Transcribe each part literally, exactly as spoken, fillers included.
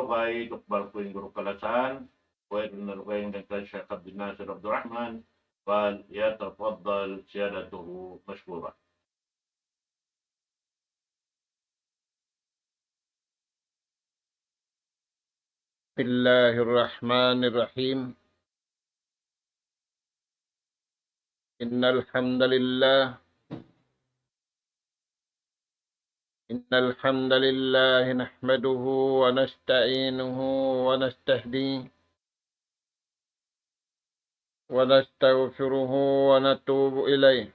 Lugay, tukbal ku in guru kalasahan, kuway na lugay in kan Sheikh Abdul Nasir Abdul Rahman, فليتفضل سيادته مشكورا. بسم الله الرحمن الرحيم. إن الحمد لله، إن الحمد لله نحمده ونستعينه ونستهديه ونستغفره ونتوب إليه،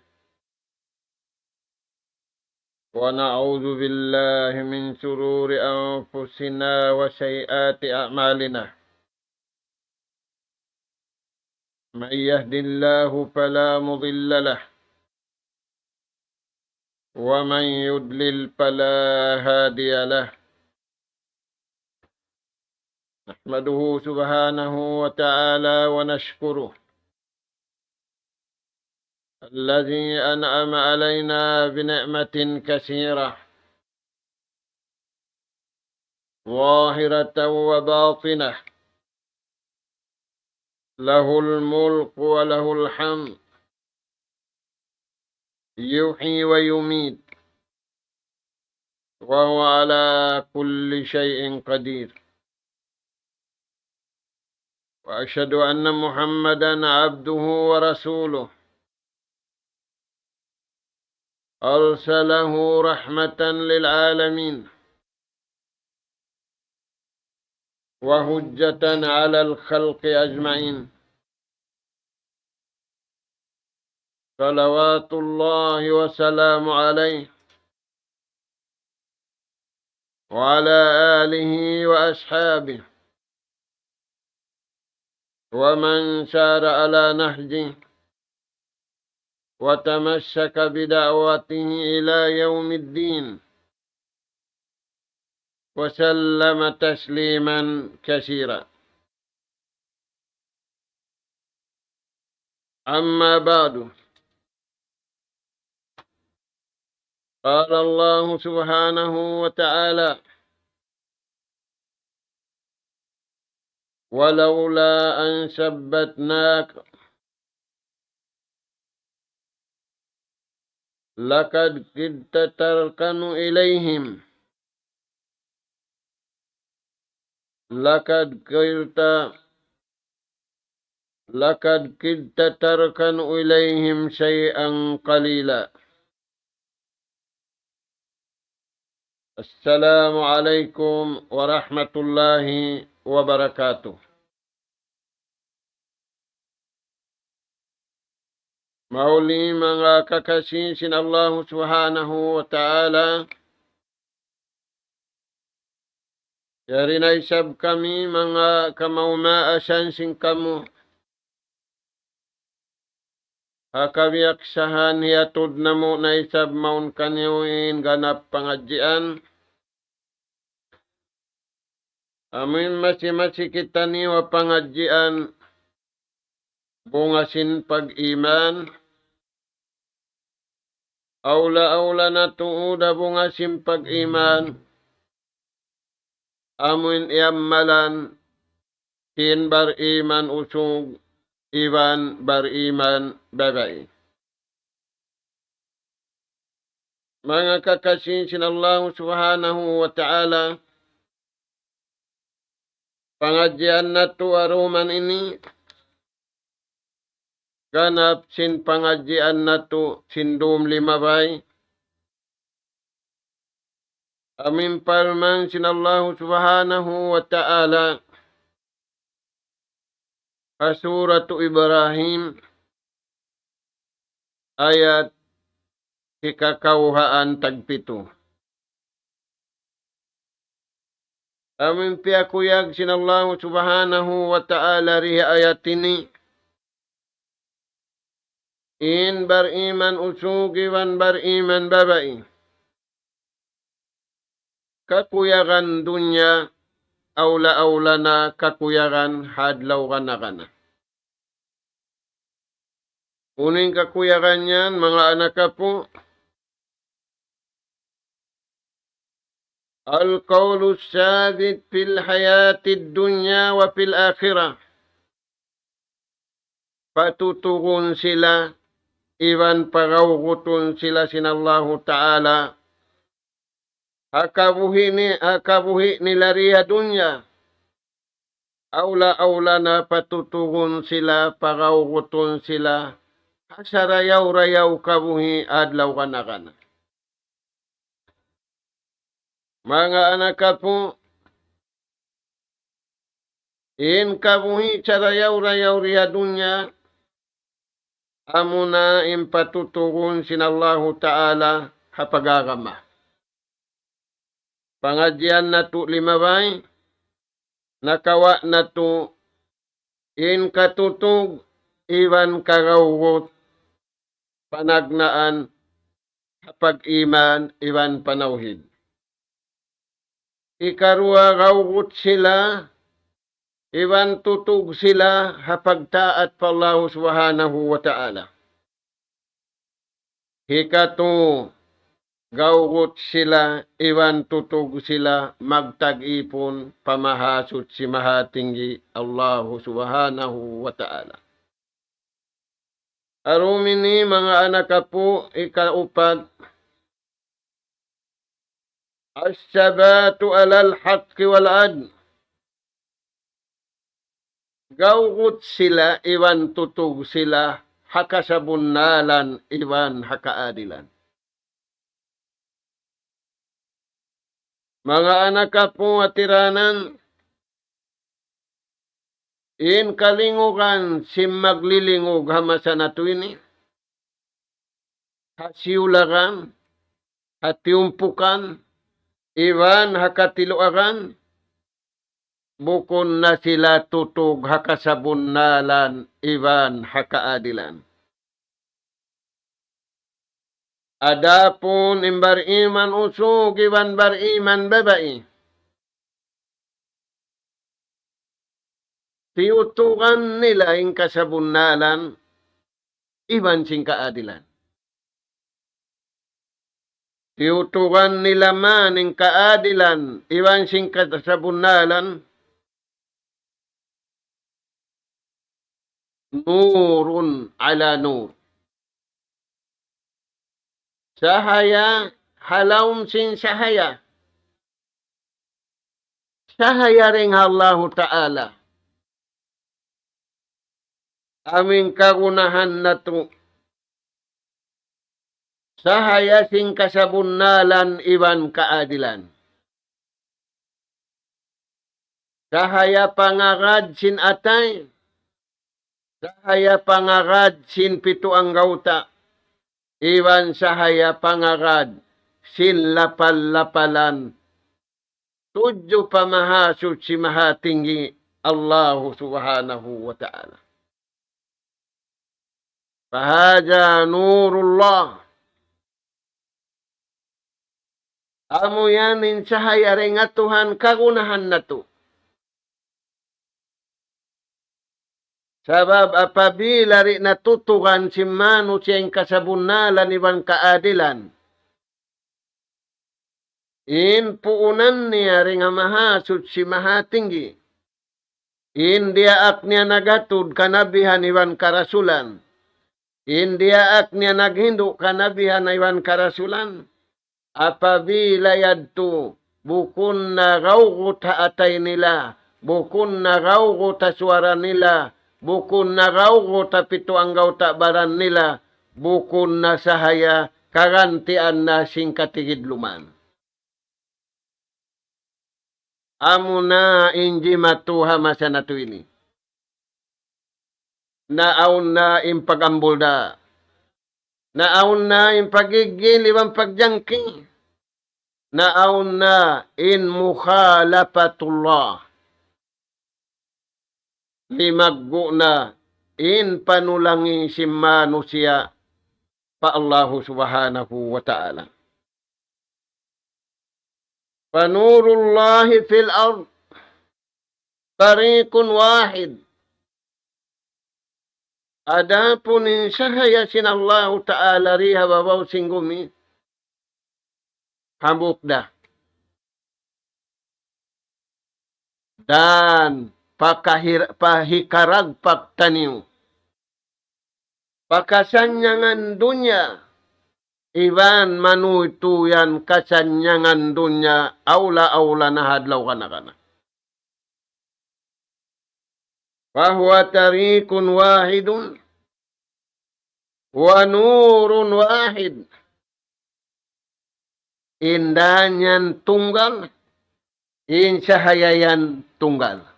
ونعوذ بالله من شرور أنفسنا وسيئات أعمالنا. من يهد الله فلا مضل له، ومن يضلل فلا هادي له. نحمده سبحانه وتعالى ونشكره، الذي أنعم علينا بنعمة كثيرة ظاهرة وباطنة، له الملك وله الحمد، يحيي ويميت، وهو على كل شيء قدير. وأشهد أن محمدا عبده ورسوله، أرسله رحمة للعالمين وحجة على الخلق أجمعين، صلوات الله وسلامه عليه وعلى آله وأصحابه ومن سار على نهجه وتمسك بدعوته إلى يوم الدين، وسلم تسليما كثيرا. أما بعد، قال الله سبحانه وتعالى: ولولا أن ثبتناك لقد كدت تركن إليهم، لقد كدت، لقد كدت تركن إليهم شيئا قليلا. السلام عليكم ورحمة الله وبركاته. Mahuli manga kakasi sin Allahu Subhanahu wa Ta'ala, yari na isab kami manga kamaas-maasan sin kamu ha kabiyaksahan hiyatud namu' na isab mawn kaniyu in ganap pangadjian. Amu in masi-masi kitaniyu ha pangadjian bunga sin pag-iman. Awla-awla na tuud ha bunga sin pag-iman amu in iyammalan sin bariman usug iban bariman babai. Manga kakasi sin Allahu Subhanahu wa Ta'ala, pangadjian natu' ha duman ini, ganap sin pangadjian natu' sin dum limabay. Amu in parman sin Allahu Subhanahu wa Ta'ala ha Suratu Ibrahim, ayat hikakawhaan tagpitu. Amu in piyakuyag sin Allahu Subhanahu wa Ta'ala di ha ayat ini, in bariman usug iban bariman babai, kakuyagan dunya, awla-awla na kakuyagan ha adlaw kana-kana. Unu in kakuyagan yan, manga anak apu'? القول الثابت في الحياة الدنيا وفي الآخرة. Patutugun sila, iban pagawgutun sila sin Allahu Ta'ala. Ha kabuhi' ni-, ha kabuhi' nila di ha dunya. Awla-awla na patutugun sila, pagawgutun sila, ha sarayaw-rayaw kabuhi' adlaw kana-kana. Manga anak apu', in kabuhi' sarayaw-rayaw di ha dunya, amuna in patutugun sin Allahu Ta'ala ha pag-agama. Pangadjian natu' limabay, nakawa' natu' in katutug iban kagawgut panagnaan ha pag-iman iban panawhid. Ikaruwa, gawgut sila iban tutug sila ha pagtaat pa Allahu Subhanahu wa Ta'ala. Hikatu, gawgut sila iban tutug sila magtag-ipun pa Mahasuchi Mahatinggi Allahu Subhanahu wa Ta'ala. Ha dum ini manga anak apu', ikaupat, الثبات على الحق والعدل. Gawgut sila iban tutug sila ha kasabunnalan iban ha kaadilan. Manga anak apu' ha tiranan, in kalingugan sin maglilingug ha masa natu' ini, ha siyulagan, ha tiyumpukan, iban ha katiluagan, bukun na sila tutug ha kasabunnalan iban ha kaadilan. Adapun in bariman usug iban bariman babai, tiyutugan nila in kasabunnalan iban sin kaadilan. Tiyutugan nila man in kaadilan iban sin kasabunnalan, نور على نور. Sahaya ha lawm sin sahaya. Sahaya dayn ha Allahu Ta'ala. Amu in kagunahan natu'. Sahaya sin kasabunnalan iban kaadilan. Sahaya pangagad sin atay. Sahaya pangagad sin pitu anggawta'. Iban sahaya pangagad sin lapal-lapalan tudju pa Mahasuchi Mahatinggi Allahu Subhanahu wa Ta'ala. فهذا نور الله. Amu yan in sahaya dayn ha Tuhan kagunahan natu'. Sabab apabila di' na tutugan sin manusiya' in kasabunnalan iban kaadilan, in puunan niya dayn ha Mahasuchi Mahatinggi, in diyaak niya naghatud kanabihan iban karasulan, in diyaak niya naghindu' kanabihan iban karasulan, apabila yadtu bukun na gawgut ha atay nila, bukun na gawgut ha suwara nila, bukun na gawgut ha pitu anggawta' baran nila, bukun na sahaya kagantian na sin katigidluman. Amuna in jimatu ha masa natu' ini. Naawn na in pag-ambul da. Naawn na in pagigil iban pagjangki. Naawn na in mukhalafatullah. Limaggu' na in panulangi sin manusiya' pa Allahu Subhanahu wa Ta'ala. فنور الله في الأرض طريق واحد. Adapun in sahaya sin Allahu Ta'ala di ha babaw sin gumi, hambuuk da. Dan pakahir-, pahikaragpak taniyu pa kasannyangan dunya, iban manuytuy yan kasannyangan dunya, awla-awla na ha adlaw kana-kana. فهو طريق واحد ونور واحد. In dan yan tunggal, in sahaya yan tunggal.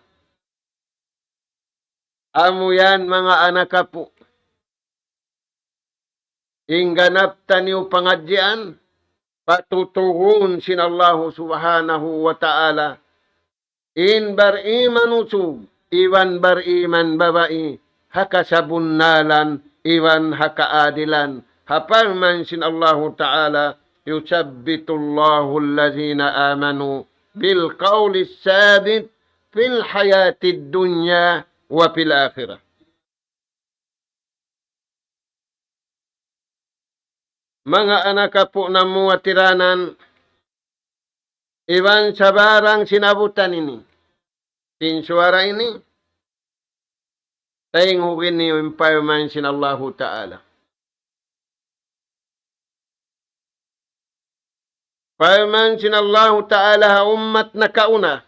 Amu yan manga anak apu'. In ganap taniyu pangadjian, patutuhun sin Allahu Subhanahu wa Ta'ala, in bariman usug, iban bariman babai, ha kasabunnalan, iban ha kaadilan. Ha parman sin Allahu Ta'ala, يثبت الله الذين آمنوا بالقول الثابت في الحياة الدنيا وفي الآخرة. Manga anak apu' namu' ha tiranan, iban sabarang sinabutan ini, sin suwara ini, tayinghugin niyu in parman sin Allahu Ta'ala. Parman sin Allahu Ta'ala ha ummat nakauna,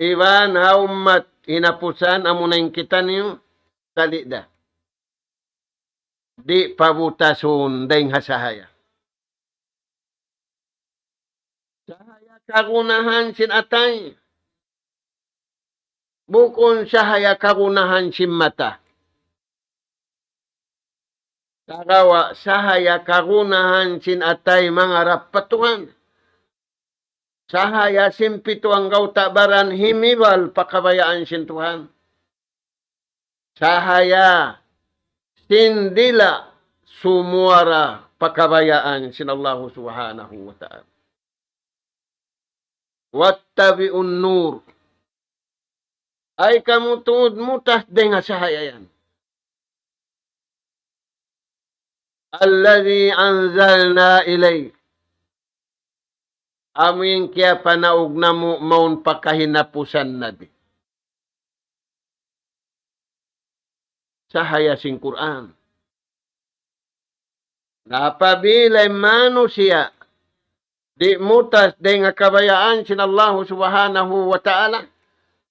iban ha ummat hinapusan, amuna in kitaniyu, sali' da. Di' pabutasun dayng ha sahaya. Sahaya kagunahan sin atay. Bukun sahaya kagunahan sin mata. Sagawa' sahaya kagunahan sin atay mangarap pa Tuhan. Sahaya sin pitu anggawta' baran himibal pa kabayaan sin Tuhan. Sahaya sin dila' sumuwara pa kabayaan sin Allahu Subhanahu wa Ta'ala. واتبعوا النور. Ay kamu tuud mutas dayng ha sahaya yan. الذي أنزلنا إليك. Amu in kiyapanaug namu' mawn pa kahinapusan Nabi. Sahaya sin Qur'an. Na apabila in manusiya' di' mutas dayng ha kabayaan sin Allahu Subhanahu wa Ta'ala,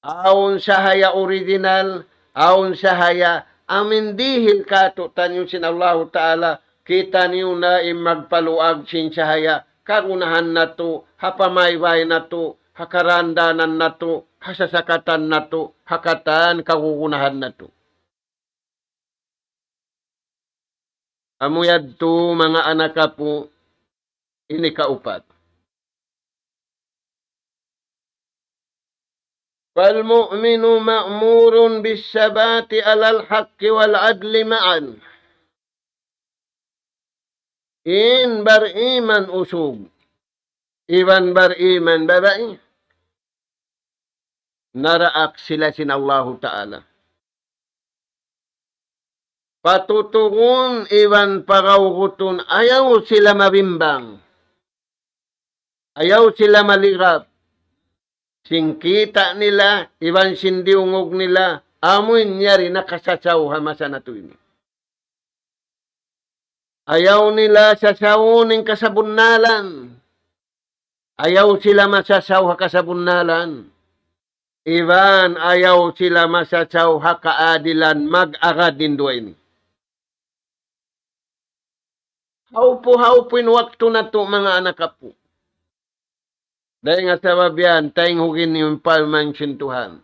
awn sahaya original, awn sahaya amu in dihil kātu'niyu sin Allahu Ta'ala, kitaniyu na in magpaluag sin sahaya kagunahan natu', ha pamaybay natu', ha karandanan natu', ha sasakatan natu', ha katan kagunahan natu'. Amu yadtu manga anak apu', ini kaupat. فالمؤمن مأمور بالثبات على الحق والعدل معا. In bariman usug iban bariman babai, naraak sila sin Allahu Ta'ala. Patutuhun iban pagaugutun, ayaw sila mabimbang. Ayaw sila malirap. Sin kita' nila, iban sin diyungug nila, amu in yari nakasasaw ha masa natu' ini. Ayaw nila sasawun in kasabunnalan. Ayaw sila masasaw ha kasabunnalan. Iban ayaw sila masasaw ha kaadilan, mag-agad in duwa ini. Hawpu-hawpu in waktu natu' manga anak apu'. Dayn ha sabab yan, tayinghugin niyu in parman sin Tuhan.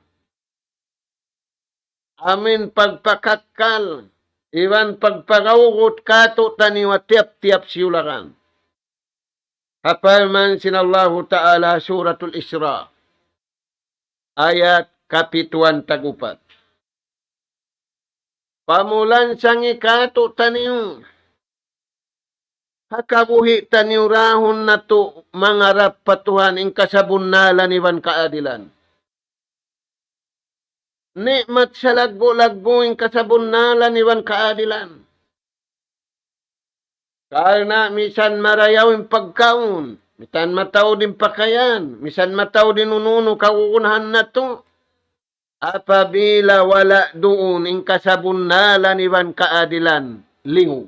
Amu in pagpakakkal, iban pagpagaugut kātu'niyu ha tiyap-tiyap siyulakan. Ha parman sin Allahu Ta'ala, Suratul Isra, ayat kapituan tag-upat. Pamulansang kātu'niyu, ha kabuhi' taniyu dahun natu' mangarap pa Tuhan in kasabunnalan iban kaadilan. Ni'mat salaggu'-laggu' in kasabunnalan iban kaadilan. Karna' misan marayaw in pagkaun, Misan mataud in pakayan, misan mataud in unu-unu kagunahan natu'. Apabila wala' duun in kasabunnalan iban kaadilan, lingug.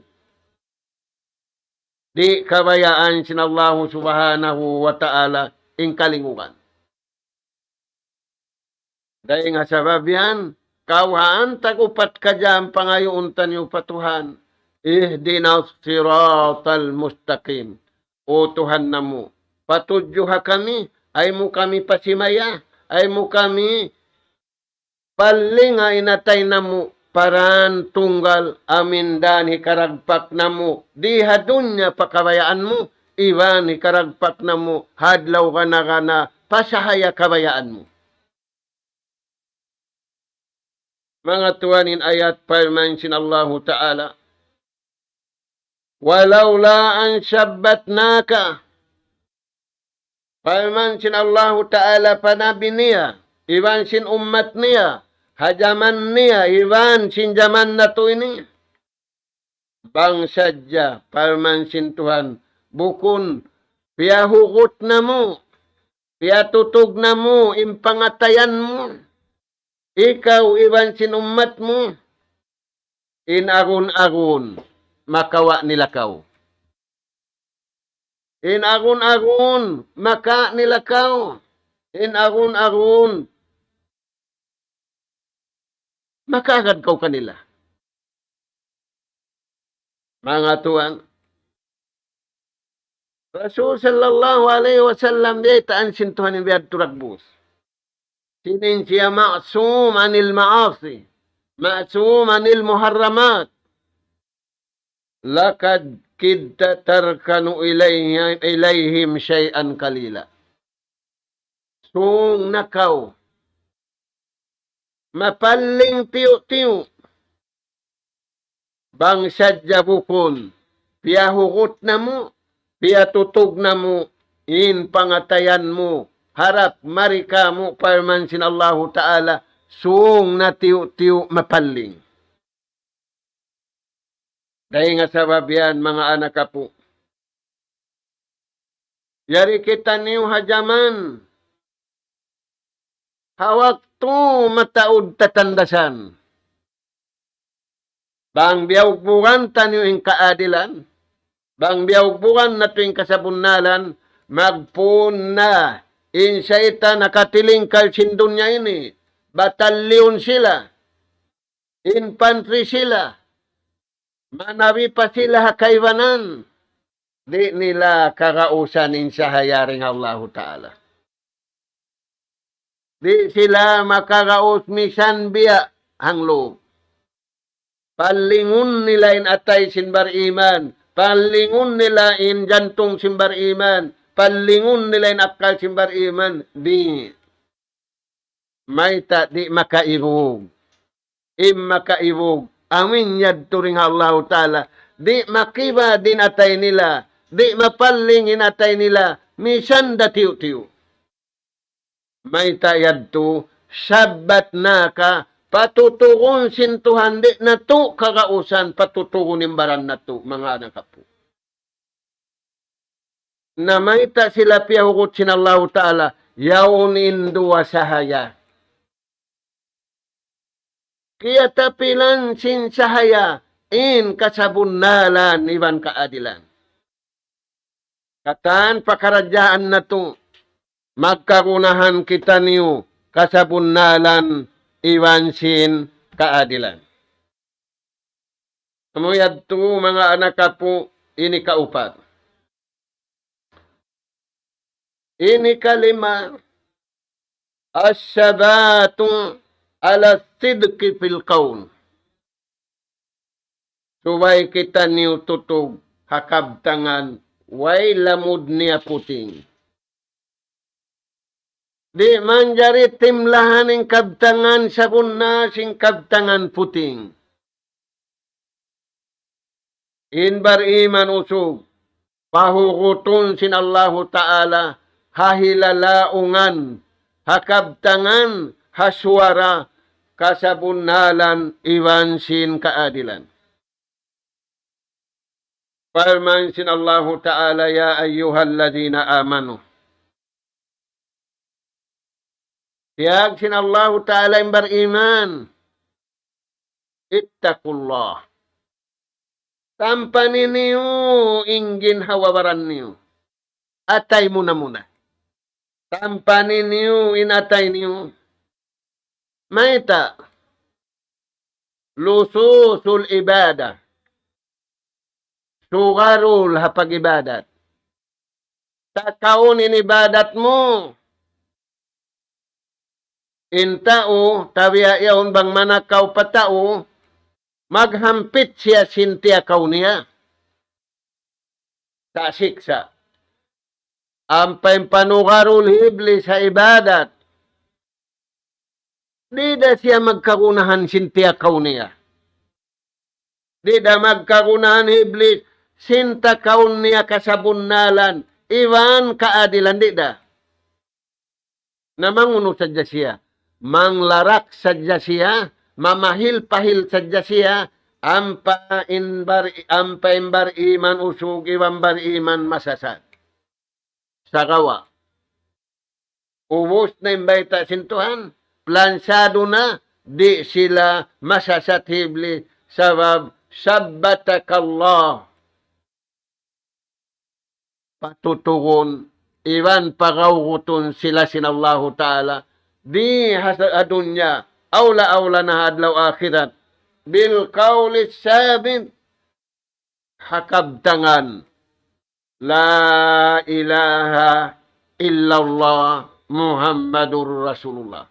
Di' kabayaan sin Allahu Subhanahu wa Ta'ala in kalingugan. Dayn ha sabab yan, kawhaan tag-upat ka jam pangayuun taniyu pa Tuhan. اهدنا الصراط المستقيم. O Tuhan namu', patudjuha kami, ayaw mu kami pasimaya, ayaw mu kami pallinga in atay namu' pa dan tunggal amu in dan hikaragpak namu' di ha dunya pa kabayaan mu, iban hikaragpak namu' ha adlaw gana-gana pa sahaya kabayaan mu. Manga tuwan, in ayat parman sin Allahu Ta'ala, ولولا أن ثبتناك. Parman sin Allahu Ta'ala pa Nabi niya, iban sin ummat niya, ha jaman niya, iban sin jaman natu' ini. Bang sadja, parman sin Tuhan, bukun piyahugut namu', piyatutug namu' in pangatayan mu, ikaw iban sin ummat mu, in agun-agun makawa' nila kaw. In agun-agun makawa' nila kaw. In agun-agun makaagad kaw kanila. Manga tuwan, Rasul sallallahu alayhi wasallam, biyaytaan sin Tuhan in biya' turak bus. Sin in siya ma'sum anil ma'asi, ma'sum anil muharramat. لقد كدت تركن إليهم، إليهم شيئا قليلا. Sung na kaw mapalling tiyu'-tiyu'. Bang sadja bukun piyahugut namu', piyatutug namu' in pangatayan mu harap mari kamu', parman sin Allahu Ta'ala, sung na tiyu'-tiyu' mapalling. Dayn ha sabab yan, manga anak apu', yari kitaniyu ha jaman, ha waktu mataud tatandasan. Bang biyugbugan taniyu in kaadilan, bang biyugbugan natu' in kasabunnalan, magpun na in saytan nakatilingkal sin dunya ini, batalyon sila, infantry sila, manabi pa sila ha kaibanan, di' nila kagausan in sahaya dayn ha Allahu Ta'ala. Di' sila makagaus misan biya' hanglup. Pallingun nila in atay sin bar-iman. Pallingun nila in jantung sin bar-iman. Pallingun nila in akkal sin bar-iman. Di'. Mayta'? Di' makaibug. In makaibug, amu in yadtu dayn ha Allahu Ta'ala. Di' makibad in atay nila. Di' mapalling in atay nila. Misan da tiyu'-tiyu'. Mayta' yadtu? ثبتناك, patutugun sin Tuhan, di' natu' kagausan patutugun in baran natu', manga anak apu'. Na mayta' sila piyahugut sin Allahu Ta'ala, yaun in duwa sahaya. Kiyatapilan sin sahaya in kasabunnalan iban kaadilan. Katan pakaradjaan natu', magkagunahan kitaniyu kasabunnalan iban sin kaadilan. Amu yadtu, manga anak apu', ini kaupat. Ini kalima, الثبات على الصدق في القول. Subay kitaniyu tutug ha kabtangan, way lamud niya puting. Di' manjari timlahan in kabtangan sabunnal sin kabtangan puting. In bar-iman usug, pahugutun sin Allahu Ta'ala ha hilalaungan, ha kabtangan, ha suwara, kasabunnalan iban sin kaadilan. Parman sin Allahu Ta'ala, يا أيها الذين آمنوا. Piyag sin Allahu Ta'ala in bariman. اتقوا الله. Tampani niyu in ginhawa-baran niyu. Atay muna-muna. Tampani niyu in atay niyu. Mayta'? لصوص العبادة. Sugarul ha pag-ibadat. Takaun in ibadat mu. In tau, tabiya' yaun bang manakaw pa tau, maghampit siya sin tiyakaw niya. Tasiksa'. Ampa in panugarul hi Iblis ha ibadat. Di' da siya magkagunahan sin tiyakaw niya. Di' da magkagunahan hi Iblis sin takaun niya kasabunnalan, iban kaadilan, di' da. Na mangunu sadja siya. Manglarak sadja siya, mamahil-pahil sadja siya, ampa in bar-, ampa in bariman usug iban bariman masasat. Sagawa'. Ubus na in bayta' sin Tuhan, plansado na, di' sila masasat hi Iblis, sabab ثبتك الله. Patutugun, iban pagawgutun sila sin Allahu Ta'ala, di ha sa-, ha dunya, awla-awla na ha adlaw akhirat, بالقول الثابت, ha kabtangan, لا إله إلا الله محمد رسول الله.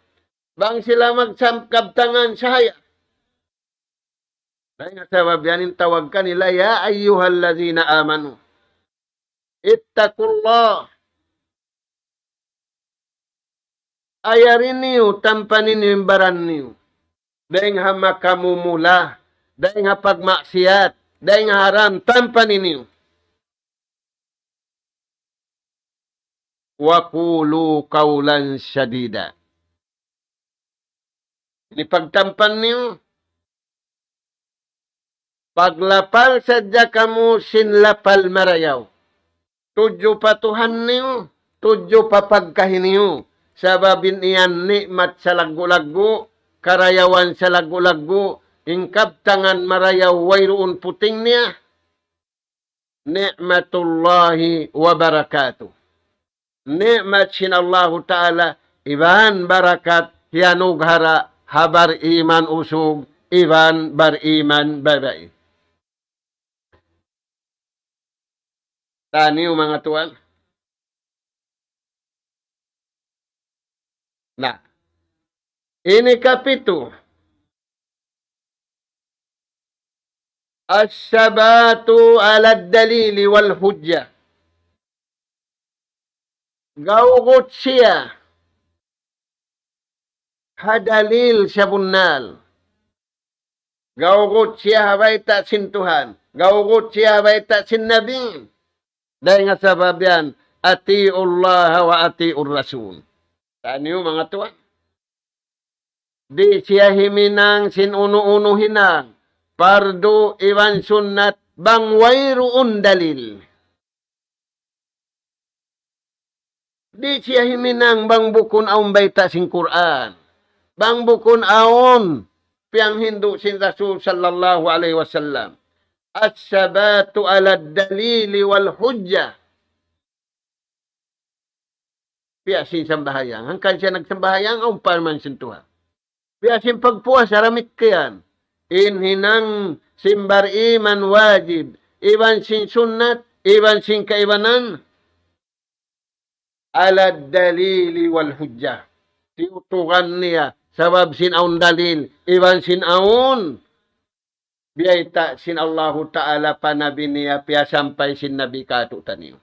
Bang sila magsam-, kabtangan sahaya. Dayn ha sabab yan in tawag kanila, يا أيها الذين آمنوا اتقوا الله. Ayari niyu, tampani niyu in baran niyu. Dayn ha makamumula, dayn ha pagmaksiyat, dayn ha haram, tampani niyu. وقولوا قولا سديدا. Ini pagtampan niyu. Paglapal sadja kamu sin lapal marayaw. Tudju pa Tuhan niyu, tudju pa pagkahi niyu. Sabab in yan ni'mat salaggu'-laggu', karayawan salaggu'-laggu', in kabtangan marayaw wayruun puting niya. نعمة الله وبركاته. Ni'mat sin Allahu Ta'ala, iban barakat, hiyanughara' ha bariman usug, iban bariman babai. Taniyu manga tuwan. Na, ini kapitu. الثبات على الدليل والحجة. Gawgut siya ha dalil sabunnal. Gawgut siya ha bayta' sin Tuhan. Gawgut siya ha bayta' sin Nabi. Dayn ha sabab yan, أطيعوا الله وأطيعوا الرسول. Taniyu manga tuwan. Di' siya himinang sin unu-unu hinang, pardu iban sunnat, bang wayruun dalil. Di' siya himinang bang bukun awn bayta' sin Qur'an. Bang bukun awn piyanghindu' sin Rasul sallallahu alayhi wasallam. الثبات على الدليل والحجة. Biya' sin sambahayang. Hangkan siya nagsambahayang, awn parman sin Tuhan. Biya' sin pagpuasa damikkiyan. In hinang sin bariman wajib, iban sin sunnat, iban sin kaibanan, على الدليل والحجة. Tiyutugan niya, sabab sin awn dalil, iban sin awn biyayta' sin Allahu Ta'ala pa Nabi niya, piyasampay sin Nabi kātu'niyu.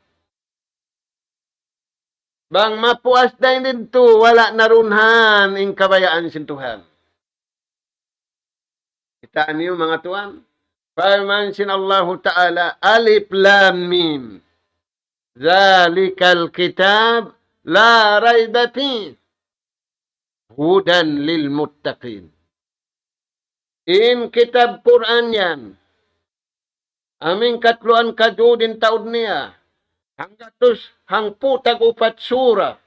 Bang mapuas dayn didtu, wala' na runhan in kabayaan sin Tuhan. Kitaa niyu, manga tuwan. Parman sin Allahu Ta'ala, ألف لام ميم. ذلك الكتاب لا ريب فيه. هدى للمتقين. In kitab Qur'an yan, Amu in katluan kajud in taud niya. Hanggatus hangpu' tag-upat sura.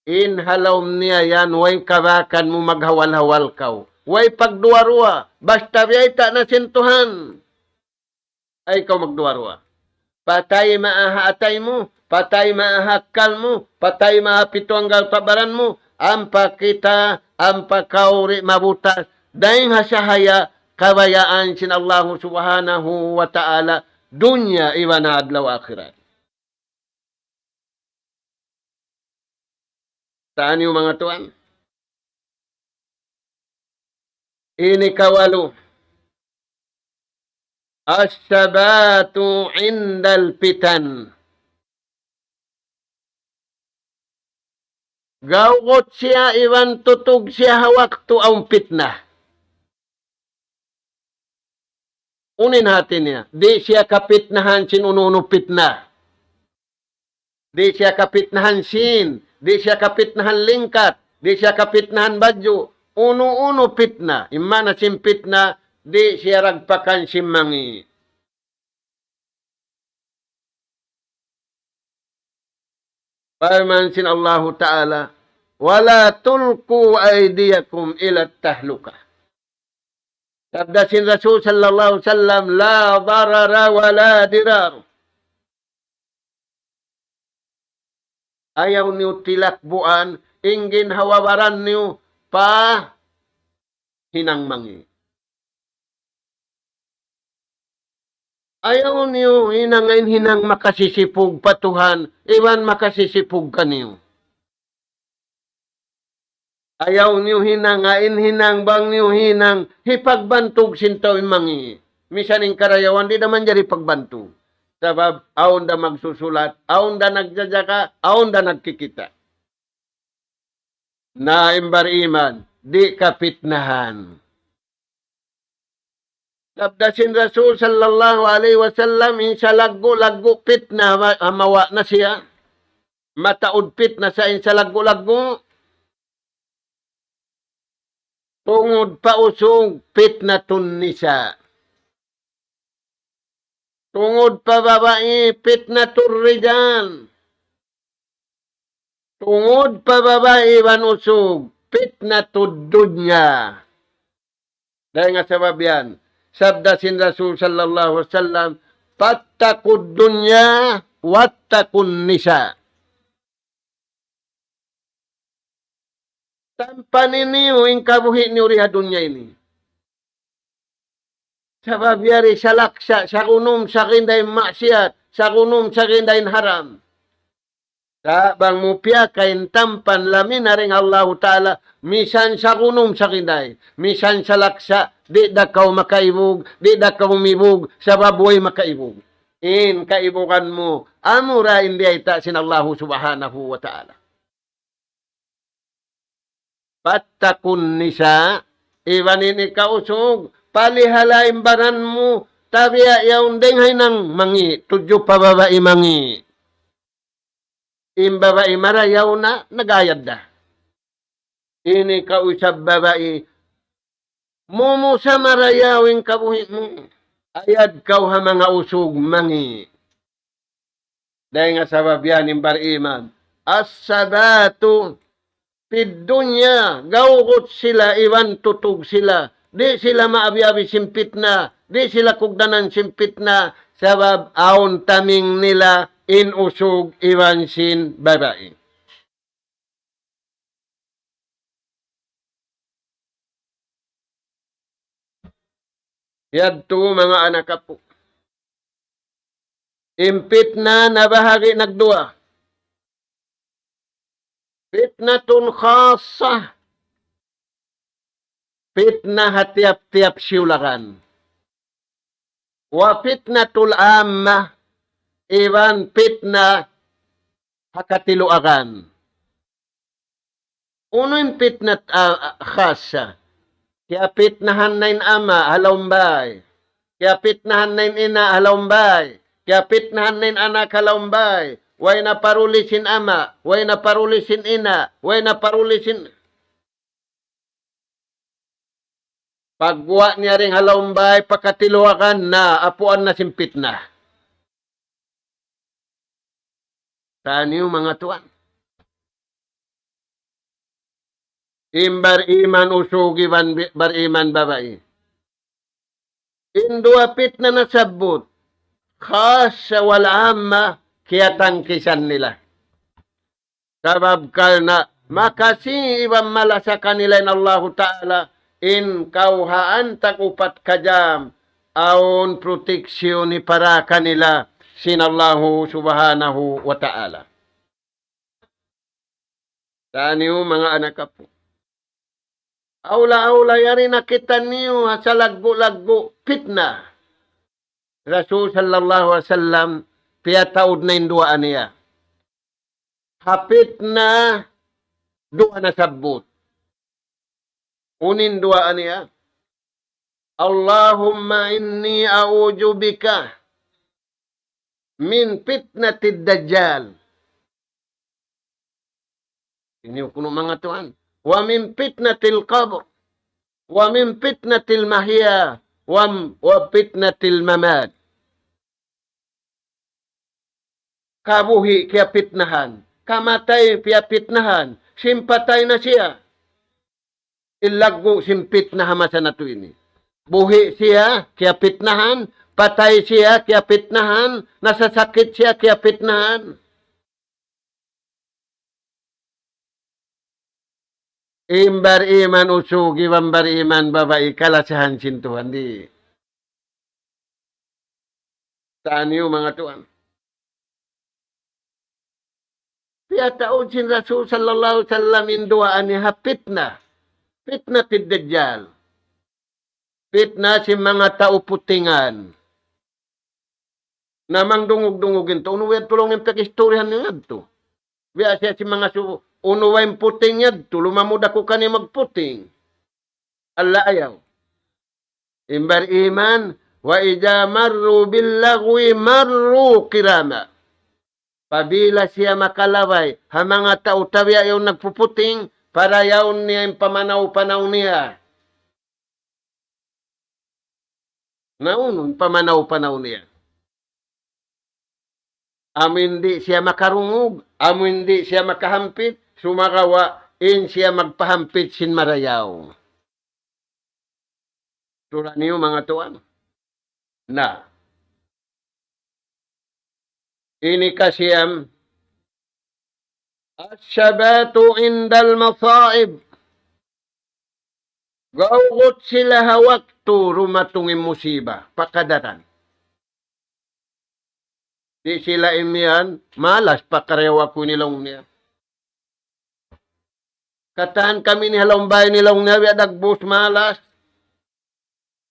In ha lawm niya yan, way kabakan mu maghawal-hawal kaw. Way pagduwa-ruwa, basta biyayta' na sin Tuhan. Ayaw kaw magduwa-ruwa. Patay ma ha atay mu, patay ma ha akkal mu, patay ma ha pitu hanggatus pa baran mu, ampa kita, ampa kaw di' mabutas, dayn ha sahaya kabayaan sin Allahu Subhanahu wa Ta'ala, dunya iban ha adlaw akhirat. Taniyu manga tuwan. Ini kawalu. As-sabatu indal fitan. Gawgut siya iban tutug siya ha waktu awn pitna. Unu in hati niya? Di' siya kapitnahan sin unu-unu pitna. Di' siya kapitnahan sin, di' siya kapitnahan lingkat, di' siya kapitnahan badju', unu-unu pitna. In maana sin pitna, di' siya ragpakan sin mangi'. Parman sin Allahu Ta'ala, ولا تلقوا أيديكم إلى التهلكة. Sabda sin Rasul sallallahu alayhi wasallam, لا ضرر ولا ضرار. Ayaw niyu tilakbuan in ginhawa-baran niyu pa hinang mangi'. Ayaw niyu hinanga in hinang makasisipug pa Tuhan, iban makasisipug kaniyu. Ayaw niyu hinanga in hinang bang niyu hinang hipagbantug sin tau in mangi'. Misan in karayawan di' da manjari pagbantug. Sabab awn da magsusulat, awn da nagjajaka, awn da nagkikita'. Na in bariman, di' kapitnahan. Sabda sin Rasul sallallahu alayhi wasallam, in salaggu'-laggu' pitna ma-, mawa' na siya, mataud pitna sa in salaggu'-laggu'. Tungud pa usug, fitnatun nisa. Tungud pa babai, fitnatur rijal. Tungud pa babai iban usug, fitnatud dunya. Dayn ha sabab yan, sabda sin Rasul sallallahu alayhi wasallam, فاتقوا الدنيا واتقوا النساء. Tampani niyu in kabuhi' niyu di ha dunya ini. Sabab yari salaksa', sagunum, saginday maksiyat, sagunum, saginday haram. Sa' bang mu piyakain tampan lamin dayn ha Allahu Ta'ala, misan sagunum, saginday, misan salaksa', di' da kaw makaibug, di' da kaw mibug, sabab way makaibug. In kaibugan mu, amura in biyayta' sin Allahu Subhanahu wa Ta'ala. فاتقوا النساء, iban ini kausug, palihala in baran mu, tabiya' yaun dayn ha hinang mangi', tudju pa babai mangi'. In babai marayaw na, nagayad da. Ini kausab babai, mumu sa marayaw in kabuhi' mu. Ayad kaw ha manga usug mangi'. Dayn ha sabab yan in bariman. الثبات في الدنيا, gawgut sila iban tutug sila. Di' sila maabi-abi sin pitna, di' sila kugdanan sin pitna, sabab awn taming nila in usug iban sin babai. Yadtu manga anak apu'. In pitna nabahagi' nagduwa. Fitnatun khassah. Pitna ha tiyap-tiyap siyulakan. Wa fitnatul ammah, iban pitna ha katiluagan. Unu in pitna, ah, ah, khassa? Kiyapitnahan na in ama' ha lawm bāy. Kiyapitnahan na in ina' ha lawm bāy. Kiyapitnahan na in anak ha lawm bāy. Way na paruli sin ama', way na paruli sin ina', way na paruli sin Pagguwa' niya dayn ha lawm bāy, pakatiluagan na, apuan na sin pitna. Taniyu manga tuwan. In bariman usug iban bi-, bariman babai. In duwa pitna nasabbut, khassa wal amma, kiyatangkisan nila. Sabab karna' makasi iban malasa kanila in Allahu Ta'ala, in kawhaan tag-upat ka jam, awn protection hipara kanila sin Allahu Subhanahu wa Ta'ala. Taniyu manga anak apu'. Awla-awla yari na kitaniyu ha salaggu'-laggu' pitna. Rasul sallallahu alayhi wasallam, piyataud na in duwaa niya. Ha pitna, duwa nasabbut. Unu in duwaa niya? اللهم إني أعوذ بك من فتنة الدجال. Ini kunu' manga tuwan. ومن فتنة القبر. ومن فتنة المحيا. وم-, وفتنة الممات. Kabuhi' kiyapitnahan, kamatay kiyapitnahan, sin patay na siya. In laggu' sin pitna ha masa natu' ini. Buhi' siya, kiyapitnahan, patay siya, kiyapitnahan, nasasakit siya, kiyapitnahan. In bariman usug iban bariman babai kalasahan sin Tuhan di'. Taniyu manga tuwan. Piyataud sin Rasul sallallahu alayhi wasallam in duwaa niya ha pitna. Pitna tid Dajjal. Pitna sin manga tau putingan. Na mangdungug-dungug in tau, unu way yadtu laung niya in pag-istoryahan niya yadtu. Biya' siya sin manga su-, unu way in puting yadtu, lumamud aku kaniya magputing. Alla ayaw. In bariman, وإذا مروا باللغو مروا كراما. Apabila siya makalabay, ha manga tau tabiya' yaun nagpuputing, parayaun niya in pamanaw-panaw niya. Na unu in pamanaw-panaw niya? Amu in di' siya makarungug, amu in di' siya makahampit, sumagawa' in siya magpahampit sin marayaw. Tura niyu manga tuwan. Na. Ini kasiyam, الثبات عند المصائب. Gawgut sila ha waktu dumatung in musiba, pakadaran. Di' sila imiyan, malas pakarayaw aku ini laung niya. Katan kami ini ha lawm bay ini laung niya, biya' dagbus malas.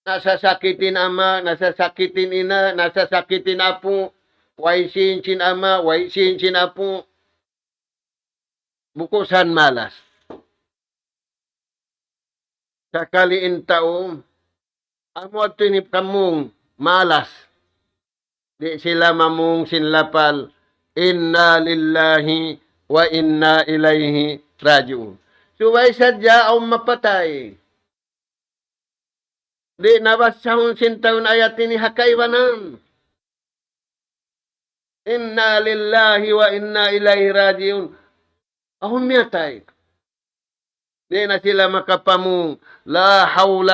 Nasasakit in ama', nasasakit in ina', nasasakit in apu', way sīn sin ama', way sīn sin apu'. Bukun san malas. Sakali in tau, amu yadtu ini pamung malas. Di' sila mamung sin lapal, إنا لله وإنا إليه راجعون. Subay sadja awn mapatay. Di' na basahun sin tau in ayat ini ha kaibanan. إنا لله وإنا إليه راجعون. Awn miyatay. Di' na sila makapamung, لا حول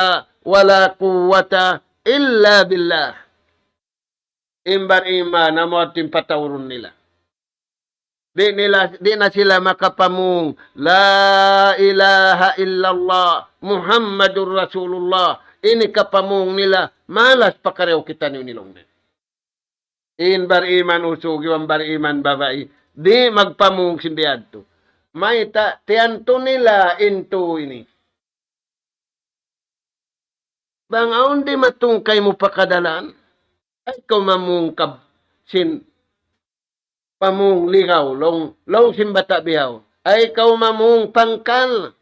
ولا قوة إلا بالله. In bariman, amu yadtu in pataurun nila. Di' nila, di' na sila makapamung, لا إله إلا الله محمد رسول الله. Ini kapamung nila, malas pakarayaw kitaniyu ini laung niya. In bariman usug iban bariman babai, di' magpamung sin biya' yadtu. Mayta', tiyantu nila in tū ini. Bang awn dimatung kaymu pakadaran, ayaw kaw mamung kab-, sin pamung ligaw, laung, laung sin bata' bihaun. Ayaw kaw mamung pangkal.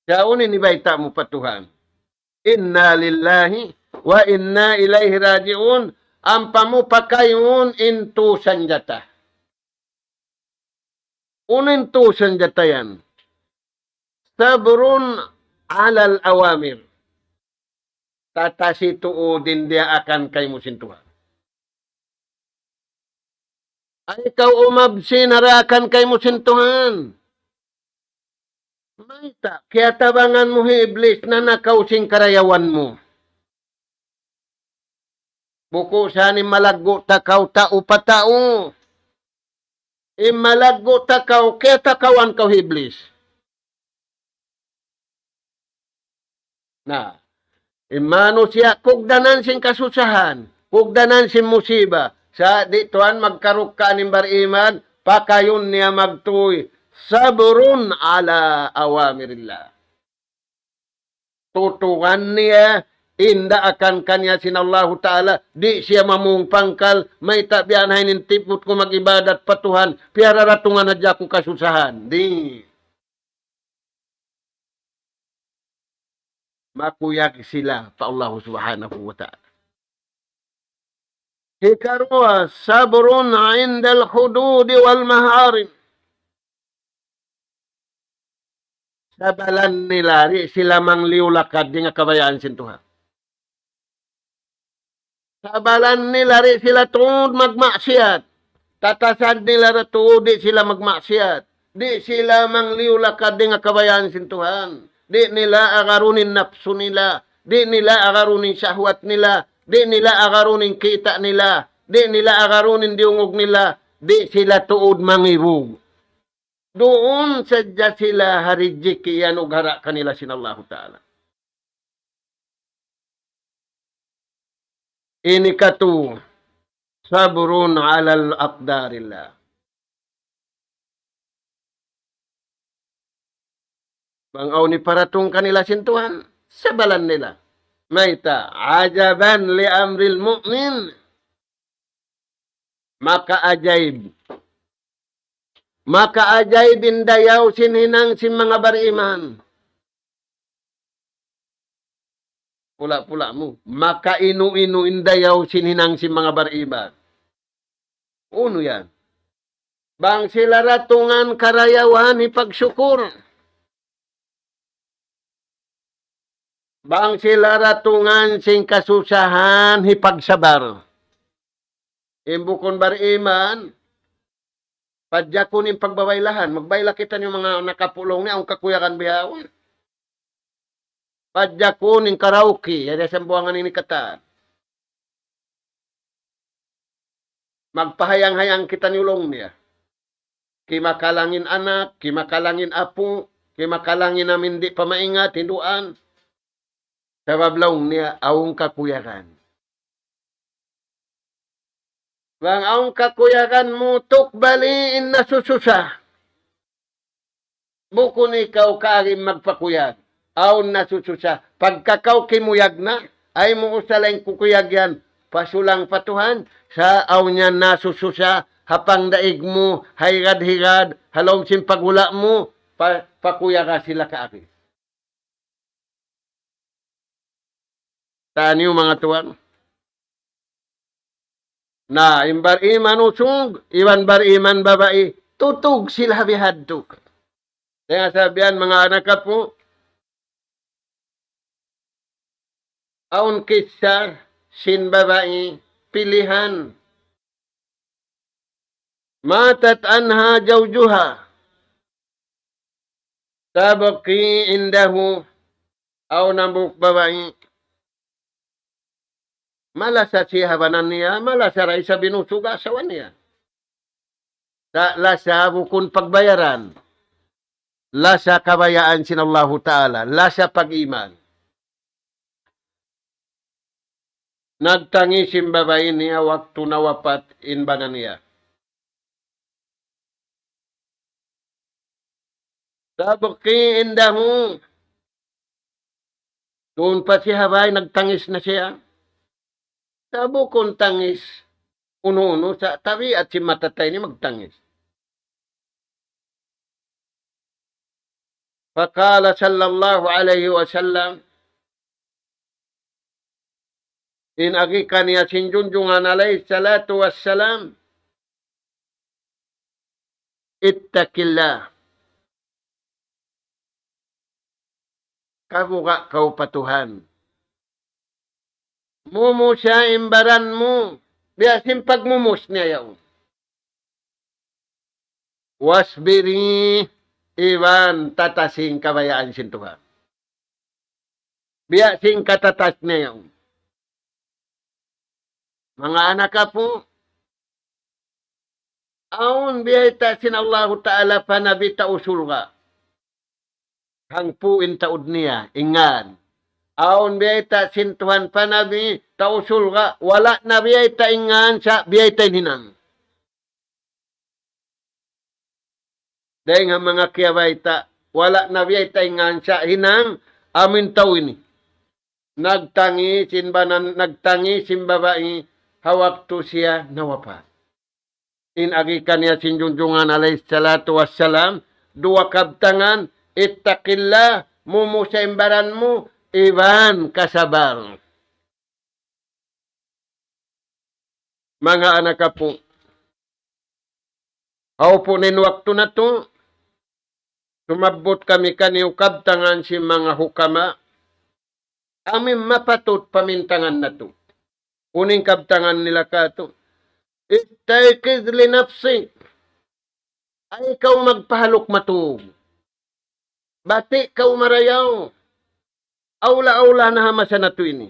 Sa' unu in bayta' mu pa Tuhan? إنا لله وإنا إليه راجعون. Ampa mu pakayun in tū sanjata. Unu in tū sanjata yan? صبر على الأوامر. Tatasi tuud in diyaakan kaymu sin Tuhan. Ay kaw umabsin ha daakan kaymu sin Tuhan. Mayta', kiyatabangan mu hi Iblis nanakaw sin karayawan mu. Bukun sa in malaggu' ta kaw tau pa tau. In malaggu' ta kaw, kiyatakawan kaw hi Iblis. Na, in manusiya' kugdanan sin kasusahan, kugdanan sin musiba, sa' di' tuwan magkarukka in bariman, pakayun niya magtuy, sabrun ala awamirillah. Tutukan niya in daakan kaniya sin Allahu Ta'ala, di' siya mamung pangkal, mayta' biya' na ini in tiput ku mag-ibadat pa Tuhan, piyaratungan hadja aku kasusahan. Di'. Makuyag sila pa Allahu Subhanahu wa Ta'ala. Hikaruwa, sabrun indal hududi wal maharim. Sabalan nila, di' sila mangliyu lakad dayn ha kabayaan sin Tuhan. Sabalan nila, di' sila tuud magmaksiyat. Tatasan nila da tuud, di' sila magmaksiyat. Di' sila mangliyu lakad dayn ha kabayaan sin Tuhan. Di' nila agarun in napsu nila. Di' nila agarun in shahwat nila. Di' nila agarun in kita' nila. Di' nila agarun in diyungug nila. Di' sila tuud mangibug. Duun sadja sila ha rijiki iyanugara' kanila sin Allahu Ta'ala. Ini katu, sabrun ala aqdarillah. Bang awn hiparatung kanila sin Tuhan, sabalan nila. Mayta', ajaban li amril mu'min. Makaajaib. Makaajaib in dayaw sin hinang sin manga bariman. Pula-pula mu. Makainu-inu in dayaw sin hinang sin manga bariman. Unu yan? Bang sila datungan karayawan hipagsukur. Bang sila datungan sin kasusahan hipagsabar. In bukun bariman, pajakun in pagbabailahan. Magbaila kitaniyu manga nakapulung niya, awn kakuyagan bihaun. Pajakun in karaoke, yari sambuangan ini katan. Magpahayang-hayang kitaniyu laung niya. Kimakalang in anak, kimakalang in apu', kimakalang in amin di' pa maingat, hinduan. Sabab laung niya, awn kakuyagan. Bang awn kakuyagan mu, tukbali in nasususa. Bukun ikaw kaagi in magpakuyag. Awn nasususa. Pagka kaw kimuyag na, ayaw mu usala in kukuyag yan. Pasulang pa Tuhan, sa' awn yan nasususa, ha pangdaig mu, ha higad-higad, ha lawm sin paghula' mu, pa-, pakuyaga sila kaagi. Taniyu manga tuwan. Na, in bariman usug, iban bariman babai, tutug sila bihadtu. Dayn ha sabab yan manga anak apu', awn kissa sin babai pilihan. ماتت عنها زوجها تبكي عنده. Awn hambuuk babai, malasa siya ha bana niya, malasa da isab in usug asawa niya. Sa' lasa bukun pagbayaran. Lasa kabayaan sin Allahu Ta'ala. Lasa pag-iman. Nagtangis in babai niya waktu nawapat in bana niya. تبكي عنده. Duun pa siya ha bay, nagtangis na siya. Sa' bukun tangis unu-unu, sa' tabiat sin matatay ini magtangis. فقال صلى الله عليه وسلم, in agi kaniya sin Junjungan alayhi salatu wassalam, اتق الله. Kabuga' kaw pa Tuhan. Mumusa in baran mu, biya' sin pagmumus niya yaun. Wasbiri, iban tatasi in kabayaan sin Tuhan. Biya' sin katatas niya yaun. Manga anak apu', awn biyayta' sin Allahu Ta'ala pa Nabi tau surga'. Hangpu' in taud niya, in ngan. Awn biyayta' sin Tuhan pa Nabi tau surga', wala' na biyayta' in ngan sa' biyayta' in hinang. Dayng ha manga kiyabayta', wala' na biyayta' in ngan sa' hinang, amu in tau ini. Nagtangis in banan, nagtangis in babai, ha waktu siya nawapat. In agi kaniya sin Junjungan alayhi salatu wassalam, duwa kabtangan, ittaqillah, mumusa in baran mu, iban kasabar. Manga anak apu'. Hawpu' na in waktu natu', sumabbut kami kaniyu kabtangan sin manga hukama, amu in mapatut pamintangan natu'. Unu in kabtangan nila kātu', "Istayqiz li nafsik." Ay kaw magpahaluk matug. Bati' kaw marayaw. Awla-awla na ha masa natu' ini.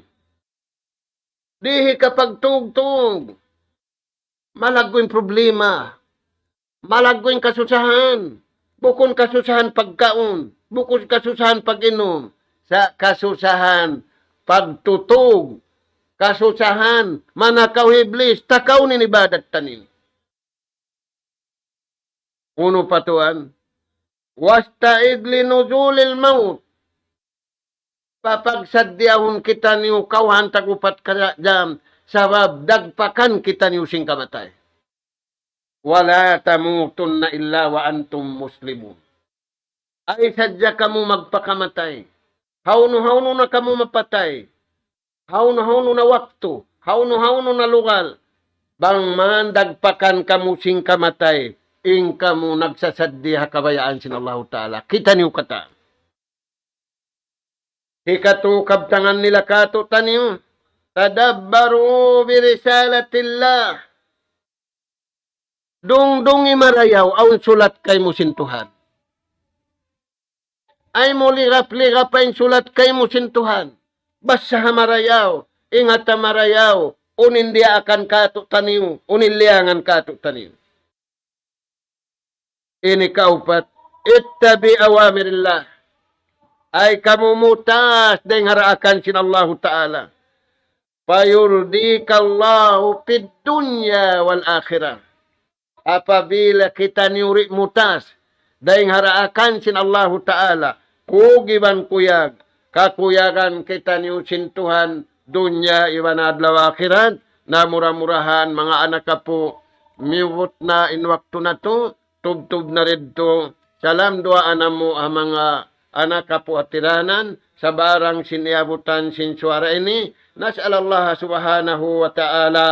Di' hikapagtug-tug. Malaggu' in problema. Malaggu' in kasusahan. Bukun kasusahan pagkaun. Bukun kasusahan pag-inum. Sa' kasusahan pagtutug. Kasusahan manakaw Iblis. Takaw in ibadat ta ini. Unu pa tuwan? "Wasta'id li nuzulil maut." Papagsaddiyahun kitaniyu kawhaan tag-upat ka jam, sabab dagpakan kitaniyu sin kamatay. "Wa la tamutunna illa wa antum muslimun." Ay sadja kamu magpakamatay. Hawnu-hawnu na kamu mapatay. Hawnu-hawnu na waktu. Hawnu-hawnu na lugal. Bang man dagpakan kamu sin kamatay, in kamu nagsasaddi ha kabayaan sin Allahu Ta'ala. Kitaniyu katan. Hikatu kabtangan nila kātu'niyu, "Tadabbaru bi risalatillah." Dungdungi marayaw, awn sulat kaymu sin Tuhan. Ay mu ligap-ligap in sulat kaymu sin Tuhan. Basaha marayaw, ingata marayaw, unu in diyaakan kātu'niyu, unu in liyangan kātu'niyu. Ini kaupat, "Ittabi awamirillah." Ay kamu mutas dayng ha daakan sin Allahu Ta'ala. "Fayurdika Allahu fid dunya wal akhirah." Apabila kitaniyu di' mutas dayng ha daakan sin Allahu Ta'ala, kug iban kuyag, kakuyagan kitaniyu sin Tuhan, dunya iban adlaw akhirat. Na mura-murahan, manga anak apu', miyubut na in waktu natu', tubtub na didtu. Salam duwaa namu' ha manga anak apu' hatiranan, sabarang sin iyabutan sin suwara ini. نسأل الله سبحانه وتعالى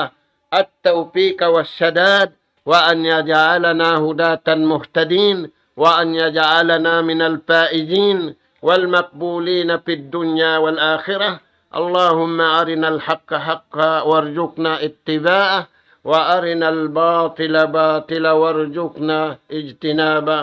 التوفيق والسداد، وأن يجعلنا هداة مهتدين، وأن يجعلنا من الفائزين والمقبولين في الدنيا والآخرة. اللهم أرنا الحق حقا وارزقنا اتباعه، وأرنا الباطل باطلا وارزقنا اجتنابه.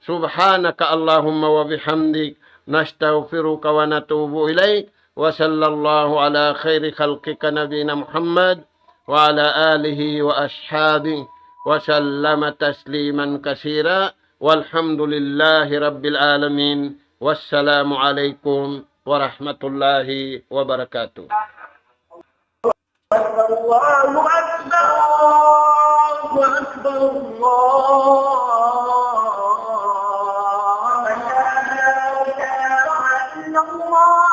سبحانك اللهم وبحمدك، نستغفرك ونتوب إليك. وصلى الله على خير خلقك نبينا محمد وعلى آله وأصحابه وسلم تسليما كثيرا. والحمد لله رب العالمين. والسلام عليكم ورحمة الله وبركاته. الله أكبر، الله أكبر، الله أكبر. أشهد أن لا إله إلا الله.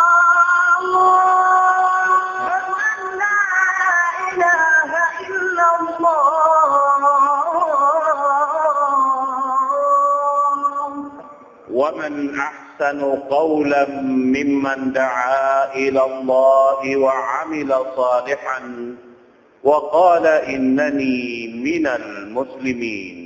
أشهد أن لا إله إلا الله. ومن أحسن قولا ممن دعا إلى الله وعمل صالحا وقال إنني من المسلمين.